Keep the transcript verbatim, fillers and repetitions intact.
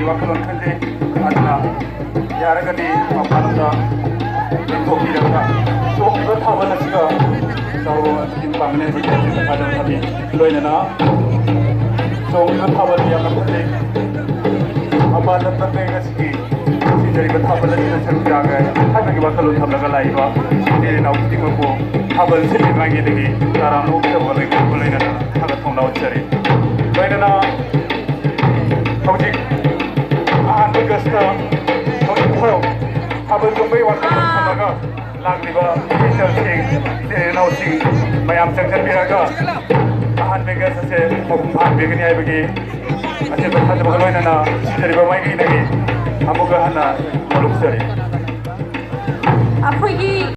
ꯋꯥꯈꯜꯂꯣꯟ ꯈꯟꯖꯩ꯫ ꯑꯗꯨꯅ ꯌꯥꯔꯒꯗꯤ ꯃꯄꯥꯟ ꯂꯝꯗ ꯂꯦꯡꯊꯣꯛꯄꯤꯔꯒ ꯆꯣꯡꯂꯤꯕ ꯊꯥꯕꯜ ꯑꯁꯤꯒ ꯇꯧꯔꯨꯕ ꯃꯇꯦꯡ ꯄꯥꯡꯒꯅꯤ ꯍꯥꯏꯕꯒꯤ ꯊꯥꯖꯕ ꯊꯝꯃꯤ꯫ ꯂꯣꯏꯅꯅ ꯆꯣꯡꯂꯤꯕ ꯊꯥꯕꯜ ꯌꯥꯝꯅ ꯐꯖꯩ꯫ ꯃꯄꯥꯟ ꯂꯝꯗ ꯀꯌꯥ ꯑꯁꯤꯒꯤ ꯁꯤꯖꯔꯤꯕ ꯊꯥꯕꯜ ꯑꯁꯤꯗ ꯁꯔꯨꯛ ꯌꯥꯒꯦ ꯍꯥꯏꯕꯒꯤ ꯋꯥꯈꯜꯂꯣꯟ ꯊꯝꯂꯒ ꯂꯥꯛꯏꯕ ꯏꯆꯤꯜ ꯏꯅꯥꯎ ꯈꯨꯗꯤꯡꯃꯛꯄꯨ ꯊꯥꯕꯜ ꯁꯤꯟꯕꯒꯤ ꯃꯥꯏꯀꯩꯗꯒꯤ ꯇꯔꯥꯝꯅ ꯑꯣꯛꯆꯕ ꯂꯣꯏꯅꯅ ꯊꯥꯒꯠ ꯐꯣꯡꯗꯥꯎꯖꯔꯤ꯫ ꯂꯣꯏꯅꯅ ꯍꯧꯖꯤꯛ ꯑꯍꯥꯟꯕ ꯒꯁꯇ ꯍꯧꯖꯤꯛ ꯊꯥꯕꯜ ꯆꯣꯡꯕꯒꯤ ꯋꯥꯈꯜꯂꯣꯟ ꯊꯝꯂꯒ ꯂꯥꯛꯂꯤꯕ ꯑꯣꯐꯤꯁꯤꯌꯦꯜꯁꯤꯡ, ꯏꯆꯤꯜ ꯏꯅꯥꯎꯁꯤꯡ ꯃꯌꯥꯝ ꯆꯪꯁꯤꯟꯕꯤꯔꯒ ꯑꯍꯥꯟꯕ ꯒꯁ ꯑꯁꯦ ꯃꯄꯨꯡ ꯐꯥꯍꯟꯕꯤꯒꯅꯤ ꯍꯥꯏꯕꯒꯤ ꯑꯆꯦꯠꯄ ꯊꯥꯖꯕꯒ ꯂꯣꯏꯅꯅ ꯁꯤꯖꯔꯤꯕ ꯃꯥꯏꯀꯩꯗꯒꯤ ꯑꯃꯨꯛꯀ ꯍꯟꯅ ꯐꯣꯡꯗꯣꯛꯆꯔꯤ꯫ ꯑꯩꯈꯣꯏꯒꯤ